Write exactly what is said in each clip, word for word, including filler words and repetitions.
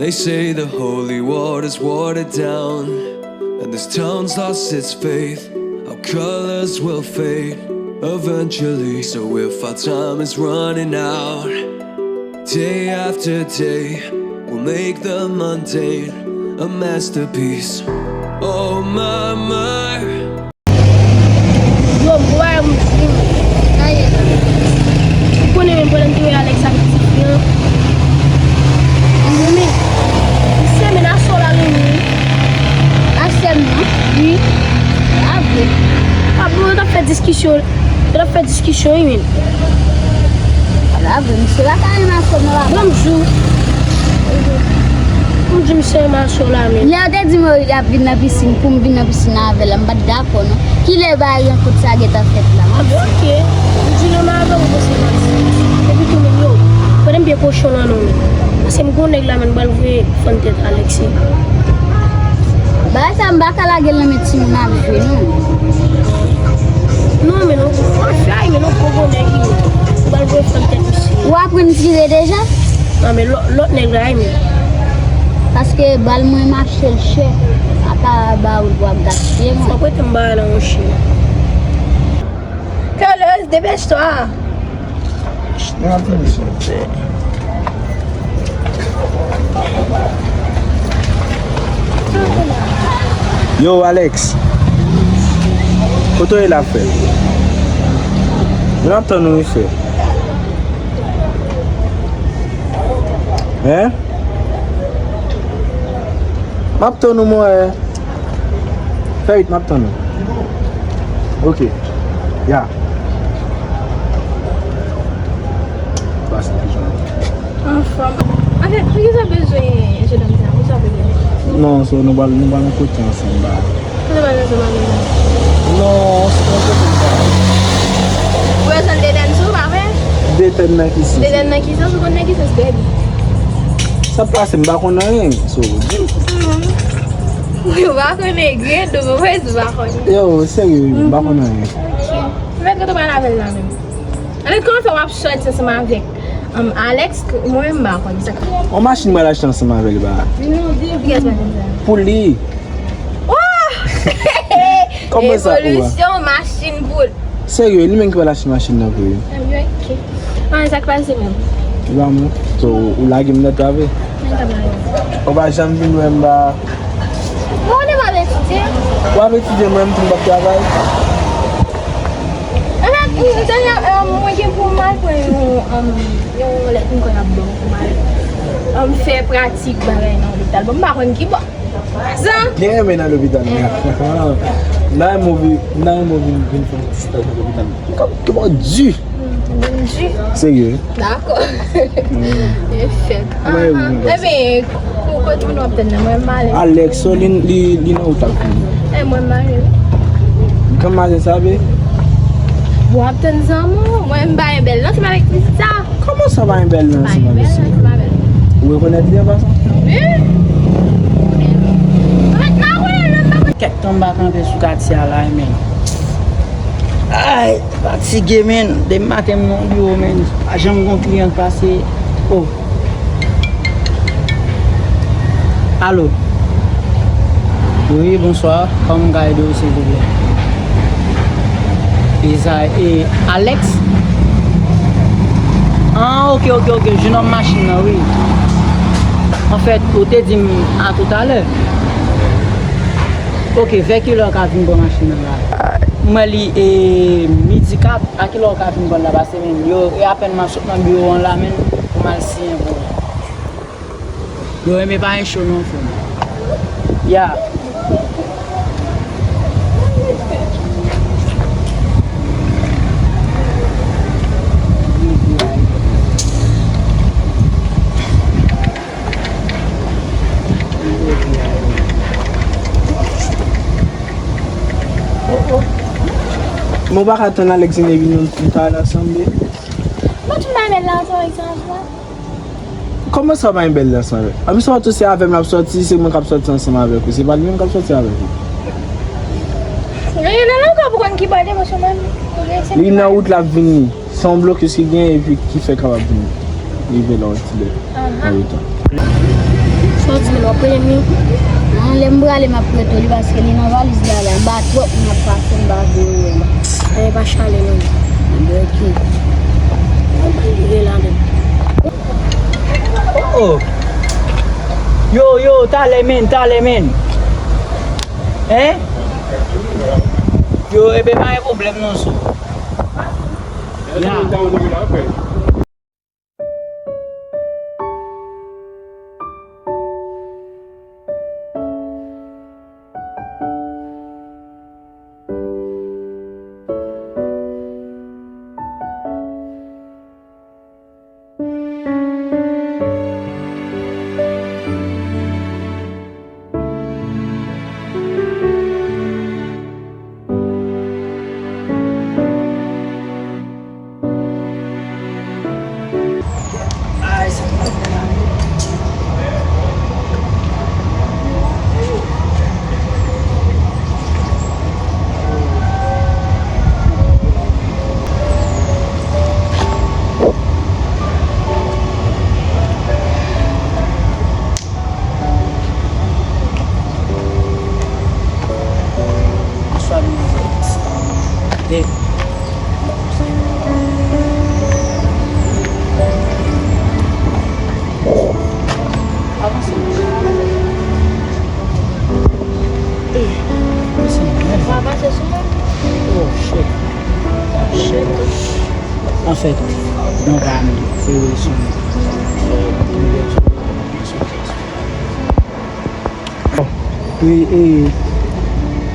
They say the holy water's watered down, and this town's lost its faith. Our colors will fade eventually. So if our time is running out, day after day, we'll make the mundane a masterpiece. Oh my, my. Yo, bwa m. Ou konnen menm pandan m te wè Alex ak ti fi an. Men, misye men asò la renmen wi. Asè m nan? Wi. A vre. A bon, yo t ap fè diskisyon. Yo t ap fè diskisyon wi, men. A vre, misye pa ka renmen asè m nan, papa. Bon, m di w. M di misye renmen asè w la, men. Yè, yo te di m yo ap vin nan pisin, pou m vin nan pisin avè l la, m pa t dakò, non. Kilè bagay rankont sa gentan fèt la? M ap di, ok. M di, non, m avè w, ou panse m ap di. Epi tou, men, yo, pandan m byen kochon lan, non, men. Paske m gon nèg la, men, m pral voye fann tèt Alexis. Bagay sa, m pa ka lage l nan men timoun ap jwe, non. Non, men, non, w ap fè, men, non, poko nèg li. Ou pral voye fann tèt misye. Ou aprann tire deja? Non, men lò-, lòt nèg la, men. Paske bal mwen m achte l chè. A pa ba ou l pou ap gaspiye, mwen. Fò prete m bagay la, monchè. Carlos, dépêche-toi. Mwen ap fini sa. Yo, Alex. Kote w ye la, frè? Mwen ap tann ou, wi, frè. Hein? M ap tann ou, mwen. Fè vit, m ap tann ou. Ok. Ya. Pase pijan. Anfòm. Anfèt, poukisa w bezwen jennonm sa? Poukisa w bezwen? Non, so nou pral, nou pral nan kote ansanm, ba. Kote w pral ansanm avè l? Non, se nan kote sa. Ou bezwen de nèg sou ou, pa vre? De tèt nan ki sans? De tèt nan ki sans? Ou konn nan ki sans, baby? Sa pase, m pa konn anyen. So, di m. Ou pa konnen grenn, ou pa di pa konnen. Yo, serye, m pa konn anyen. Ok. Mèt kote w pral avè l la menm? Ann, kòman fè w ap sòti ansanm avèk, um, Alex? Mwen menm m pa konn sa. On machin m pral achte ansanm avè l, ba. Pou kiyès machin sa? Pou li. Oh! Kòman sa, ou a? Evolisyon, machin pou l. Serye, li menm ki pral achte machin nan pou li. Ebyen, ok. Ah, sa k pase menm? Ou pa mwen. So, ou lage m nan travay. Mwen ka travay. Ou pa janm vin wè m ba. Mwen, ou pa etidye. Ou ap etidye, mwen menm tou m p ap travay. Anfèt, m, dènye, um, mwen gen pou m al pran yon, um, yon lèt m kwè y ap ban m pou m al, um, fè pratik bagay nan lopital. Bon, m pa konn ki bò. Sa? Byen renmen nan lopital, men. Nan yon move, nan yon move vin, vin fè yon ti staj nan lopital. Ki bò di? Vin di. Serye? Dakò. E fèt. Ebyen, kou kote moun w ap tann nan, mwen m ale. Alex, so li, li, li nan wout ap vini. E mwen m ale wi. Kòman maten sa be? W ap tann zanmi w, mwen m pa yon bèl nan, se pa vèk ti sa. Kòman sa pa yon bèl nan, se pa vèk ti sa? Ou rekonèt li an pasan? Wi. Kèk tan m pa kanpe sou katye a la, men. Ay, fatige, men. Depi maten m nan biwo, men. Pa janm gon kliyan k pase. Oh. Alo. Wi, bonswa. Kòman m ka ede w, silvouplè? Alex? Ah, ok, ok, ok. Jenòm machin nan, wi. Anfèt, ou te di m a toutalè. Ok, vè kilè w ka vin pran machin nan la? Mwen li, e, midi kat. A kilè w ka vin pran la? Paske men yo, e apèn m ap sot nan biwo an la, men pou m al siyen pou ou. Yo, men pa yon cho non, frè m. Ya. Mwen pa ka tann Alex vin epi nou, nou ta al ansanm, baby. Mwen tou m pa renmen l la, ansanm avèk sa, ansanm. Kòman sa pa yon bèl danse avè? Anpi sa tou se avè m l ap sòti, se mwen k ap sòti ansanm avèk ou, se pa li menm k ap sòti avèk ou. Li nan wout l ap vini. Se li nan wout l ap vini. Se yon blokis ki gen epi ki fè kapab vini. Rive la yon ti lè. Nan wout la. Sa w di m la, w ap rele m wi. An, lè m prale, m ap rete w li paske li nan valiz la, la. M ba twòp moun ap pase, m ba vle wè la. Anyen pa chale non. Anben, oke. Anben, li rele anben. Oh, oh. Yo, yo, talè, men, talè, men. Hein? Yo, ebyen, pa gen pwoblèm non, so. Ya. Bonswa, mizè. Hey. Avanse. Hey, mwen se mwen. Ou avanse sou mwen? Oh, shit. Shit. Anfèt, non pa m, se Wilson. Wi, e,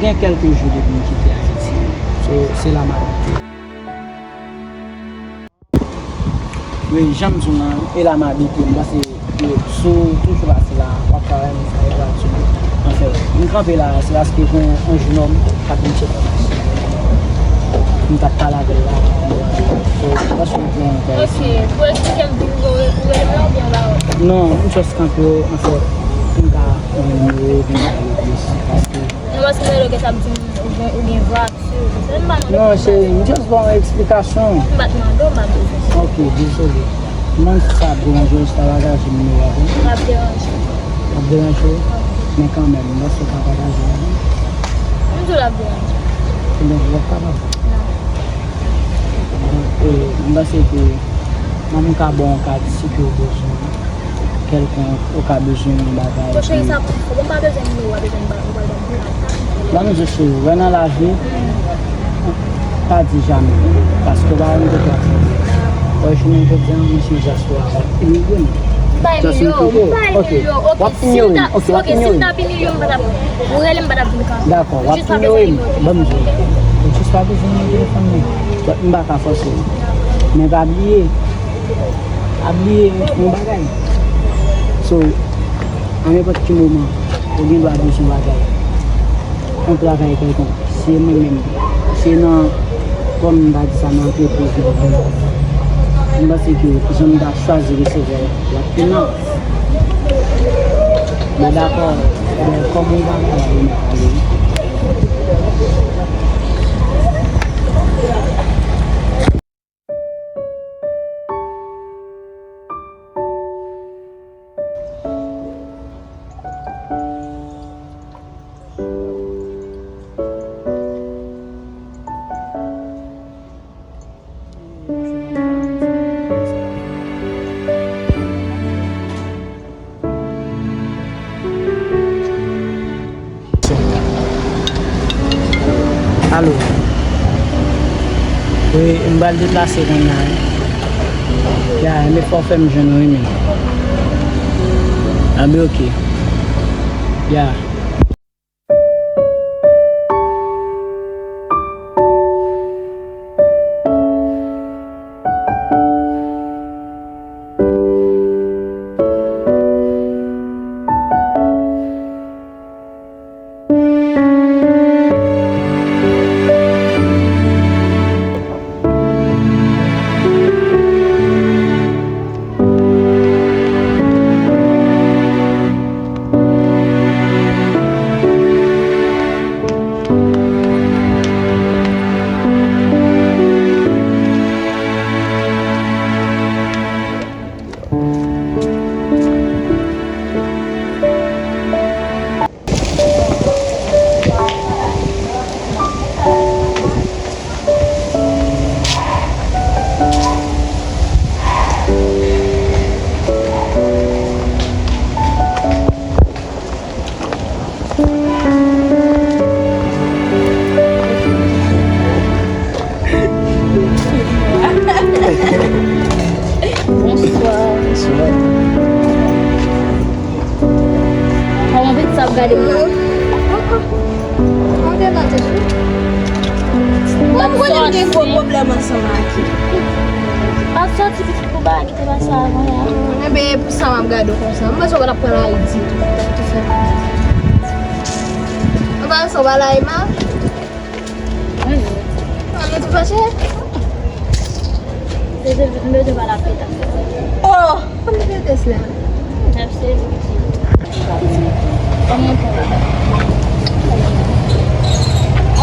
gen kèlke jou depi m kite Ayiti. So, se la m abite. Wi, jan m di w lan, e la m abite. M panse ke si w toujou pase la, w ap ka wè m travay la sou mwen. Anfèt, m kanpe la, se paske gen yon jennonm k ap vin tcheke m. M t ap pale avè l la. So, m panse w gen yon bagay. Ok, pou eksplike m pi, ou re-, ou rele m la oubyen w ba w? Non, m just kanpe, anfèt, pou m ka wè nimewo w, vin pale plis, paske Non, paske m rele w, gen sa ap di m ou gen, ou gen vwa ak sou ou. Se m pa mande w. Non, cheri, m just ba w yon eksplikasyon. M pa t mande w, m pa bezwen sa. Ok, dezole. M pa konn si sa ap deranje w, si w ta pataje nimewo a avè m. M ap deranje. L ap deranje w? Ok. Men kanmenm, m panse w ka pataje l avè m. M di w l ap deranje. Ebyen, w ap kapab. Non. Donk, e, m panse ke manmi ka ba w yon kad si ke w bezwen kèlkonk, ou ka bezwen yon bagay. Bon, cheri, sa pou fò. Bon, m pa bezwen nimewo a, bezwen ba, ou pral ban m kat. Ban m di w, cheri, ou wè nan lavi, pa di jamè, paske w pa wè m te fè sa. Wè, jounen jodi a, mwen se just w ap imilye m. M pa imilye w, m pa imilye w. Ok, w ap imilye m. Ok, si m t ap imilye w, m pa t ap, ou rele m, m pa t ap vin kanpe. Dakò, w ap imilye m. Ban m di w. Ou just pa bezwen nimewo telefòn mwen. M pa ka fòse w. Men pa bliye, pa bliye yon bagay. So, a nenpòt ki moman, ou gen dwa bezwen yon bagay. Yon travay kèlkonk. Se mwen menm. Se nan, kòm m ta di sa, nan antrepriz mwen menm. M panse ke jan m ta chwazi resevwa l, l ap pi mal. Bon, dakò. Bon, kòm ou pa ka ale, m ap ale. Alo. Wi, m pral deplase kounye a, wi. Ya, men fò w fè m jwenn ou, wi, men. Anben, oke. Ya. M konnen m gen gwo pwoblèm ansanm ak li. Pa sòti pitit pou bagay ki te pase avan la. Enben, e pou sa m ap gade w konsa. M panse w pa t ap pran Ayiti tou. Tou fè. Ou pa sou ba la, Emma? Wi. An nou tou fache? M bezwen pale ak Pita. Oh! Kòman te tès la? Mèsi. Kòman pou la?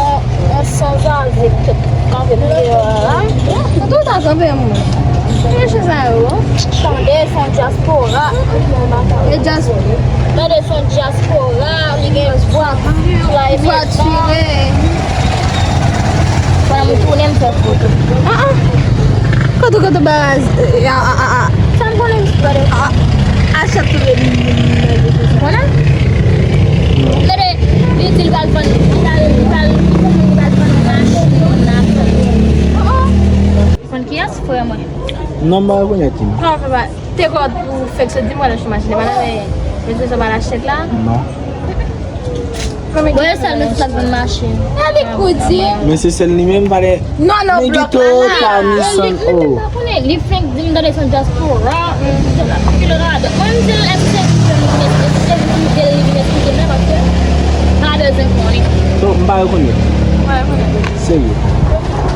On, on sanzaze k kanpe deyò a. Tout a kanpe mwen. Mesye sa yo. Tande, se yon dyaspora. E dyaspora. Tande, se yon dyaspora. Li gen vwa tire. Pandan m tounen, m fè foto. Ah, ah. Kote, kote bagay, eh, ah, ah, ah, ah. Sa m konnen m fè de. Ah, ah, chak tou de. Konnen? Tande, li di l pral vann, li pral, li pral, li pral vann machin nan. Ah, ah. Konn kiyès, frè mwen? Non, m pa rekonèt li. Kòman fè pa? Te kò ou fèk sot di m w al achte machin, e pa nan men mesye sa w al achte la? Non. Bon, e sèl mesye sa k vann machin. Gade kout di. Men se sèl li menm, pa de. Non, non, nèg blòk la. Toyota, Nissan, oh. Li fenk di m tande se yon dyaspora, se la ki l radòt. Mwen, m di l, èske se vin, èske se vin ide l, li vin eksplike m la, paske m pa bezwen konnen. Non, m pa rekonèt. M pa rekonèt. Serye.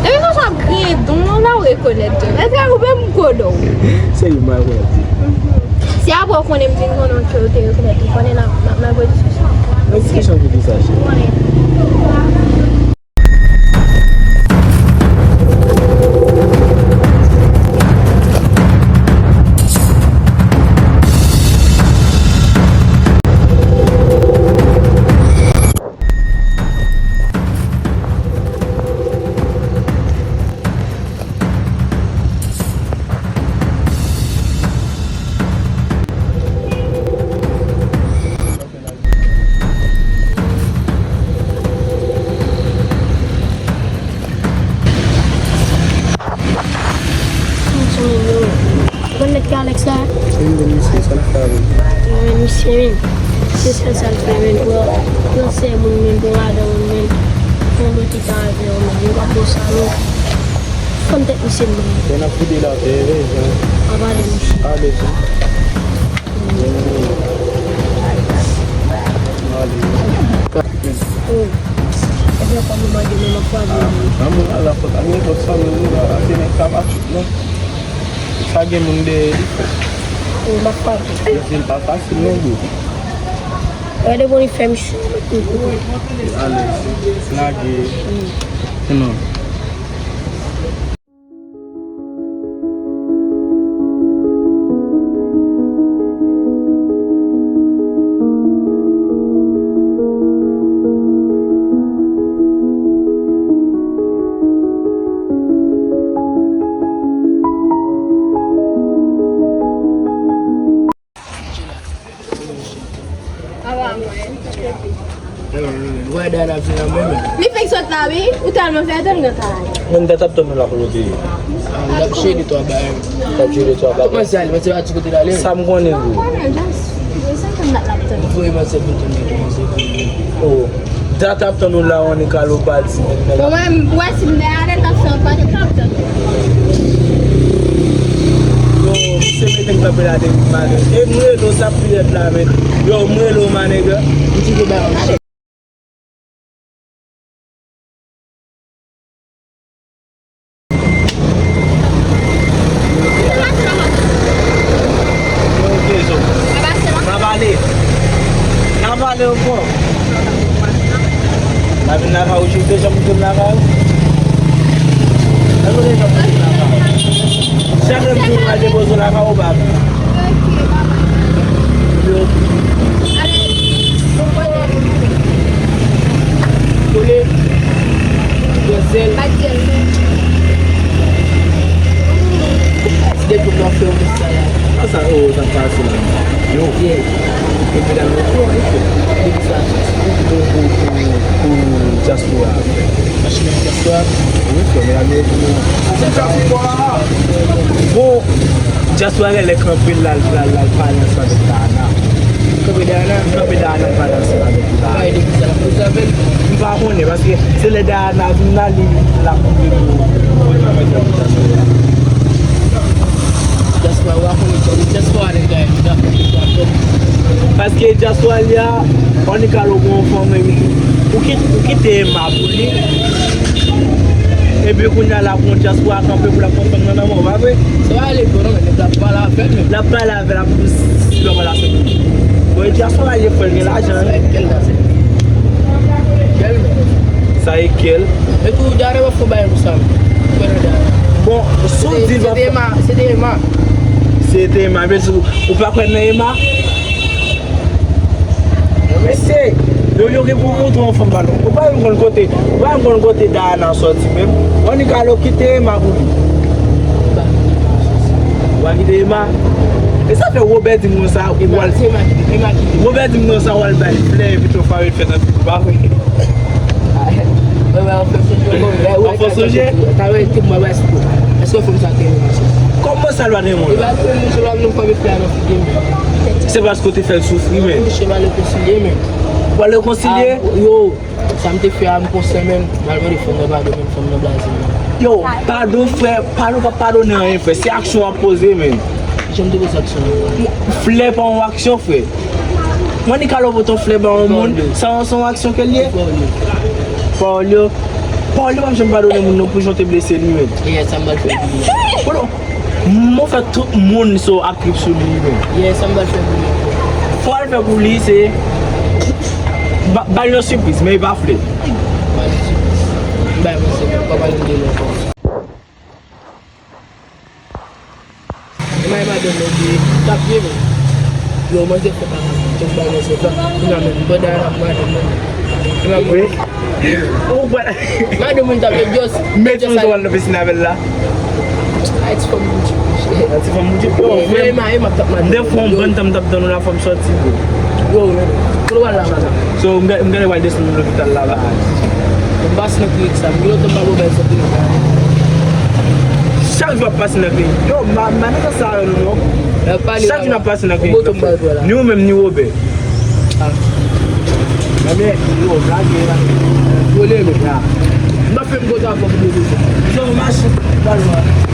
Depi konsa w ap griyen don w la, w rekonèt tou. Èske ou menm m konnen w? Serye, m pa rekonèt. Si apre w konnen m di m konnen w ke w te rekonèt, ou konnen n ap, n ap, n ap rediskisyon. Rediskisyon pou kisa, cheri? Ou konnen. Ou konn nèg ki Alex la? Wi, men misye, sa l ap fè avè l? Wi, men misye, men. Se sèl sa l fè, men. Pran, pran sè moun, men, pran madan moun, men. Fè yon mwen ki ta avè w, men. Yo pa bon sa, non. Fann tèt misye, men. Bon, n ap vide l atè, wi, men. Pa pale, misye. Pa bezwen. Ale. Oh. Ebyen, kòm nou mande, men m ap pale. Ah, nan moun la, la fòt a nèg lòt fanmi, nou la, se nèg kapachit, non. Sa gen moun dèyè li fè. Ou m ap frape. Li di l pa fasil non, bro. Gade bon li fè misye. Alèz. Lage. Non. Li fèk sot la, wi. Ou tèlman fè atann nan travay. Mwen, dat ap tann nou la pou nou peye. Ah, l ap cheri twa bagay. L ap cheri twa bagay. Kòmanse ale, mwen se pa ti kote l ale. Sa m konnen, wi. Mwen konnen, just, se sa m ap tann. Voye mwen se pou tann, kòmanse pou tann. Oh. Dat ap tann nou la, on est kalopati. Bon, mwen, m wè si m dèyè ale, l t ap fè yon pakèt, l t ap tann. Yo, se mete m kanpe la depi maten. E m rele w, sa pi rèd la, men. Yo, m rele w, manega. M ti pe ba yon chèk. N ap ale. N ap ale ankò. M a vin lakay ou, cheri, deja m te lakay ou. Deja m te lakay ou. Chak lè m di w m al depoze w lakay ou, ou pa vin. Kole. Dwazèl. Ti de tout nan fè w sa la. Sa, oh, sa pase la. Yo. Yeah. Epi la, nou fè, depi sa, pou, pou, pou, pou, pou, Dyaspora. Dyaspora. Wi, frè m, la, men, bon, dyaspora genlè kanpe l al, al, al pale ansanm avèk Dayana. Kanpe Dayana? Kanpe Dayana al pale ansanm avèk Dayana. Pale de kisa? Pou sa fè? M pa konnen, paske se lè Dayana vin la, li, l ap koute pou, pou travay pou dyaspora. Dyaspora, w a konnen, dyaspora, nèg la, li ap koute pou dyaspora. Paske dyaspora li a, Onikalo gen yon fanm, epi ou kit-, ou kite Emma pou li. Epi kounye a la, pou yon dyaspora kanpe pou l ap pran fanm nan nan men w, pa vre? Sa va ale bon, non, men nèg la ap pale avè l, men. L ap pale avè l, ap, si l ap pale avè l. Bon, e dyaspora ye, frè l gen lajan. Sa e kèl la, se kèl, men. Sa e kèl. E tou, Dayana pa fè bagay pou sa, men. Bon, si w di l pa fè. Se te Emma, se te Emma. Se te Emma, men si w, ou pa kwè nan Emma? Mesye, yo, yo gen pou montre yon fanm pa nou. Ou pa menm konn kote, ou pa menm konn kote Dayana sòti menm. Onikalo kite Emma pou li. Ou pa kite Emma. E sa fè Wobè di m konsa, ou al. Wobè di m konsa, ou al bay flè, epi twa fwa yo fè nan figi, pa vre? An fè sonje. Talè tout mwen bay sou. Èske fanm sa te renmen? Kòman sa l pa te renmen? Li pa te renmen, se pa nou fanm e flè nan figi m. Se paske w te fè l soufri, men. Misye pa rekonsilye, men. Ou pa rekonsilye? Ah, yo, sa m te fè a, m konsèn, men. M al mande fanm nan padon, men fanm nan blaze m. Yo, padon, frè, padon pa padone anyen, frè. Se aksyon w ap poze, men. Jan m te poze aksyon an. Flè pa yon aksyon, frè. Onikalo pote yon flè ba yon moun, sa se yon aksyon ke l ye? Pawòl yo. Pawòl yo p ap janm padone moun non pou jan w te blese li, men. E sa m pral fè pou li. Kote, m ap fè tout moun sa w ap trip sou li, men. E sa m pral fè pou li. Fò w al fè pou li, se ba, ba l yon sipriz, men e pa flè. Ba l yon sipriz. M bay yon sipriz, pa pale m de li ankò. Mwen e madanm mwen te tap ye, men. Yo, manzè fè pa mal. Tout bagay se fè. Kounya menm, bòda la, madanm mwen. Wi. Ou pa. Madanm mwen tap ye, just. Mete yon sou nan piscine avè l la. Ay, ti fanm Gucci. Ay, ti fanm Gucci. Yo, men, men, men, m ap tap madanm. Dèfwa, yon bon tan m tap tann ou la, fò m sòti, bro. Yo, men. Kote w al la, madanm? So, m gen, m gen lè pral desann nan lopital la, ba. M pase nan klinik sa, m gen lontan m pa pran bèl sante. Chak jou ap pase nan klinik. Yo, ma, ma, nèg sa yo, non. Chak jou n ap pase nan klinik. Ni ou menm, ni Wobè. Ah. Ebyen, yo, lage, lage. Vole, men. M pa fè m konta fò m vole. Yo, machin, pa lwen.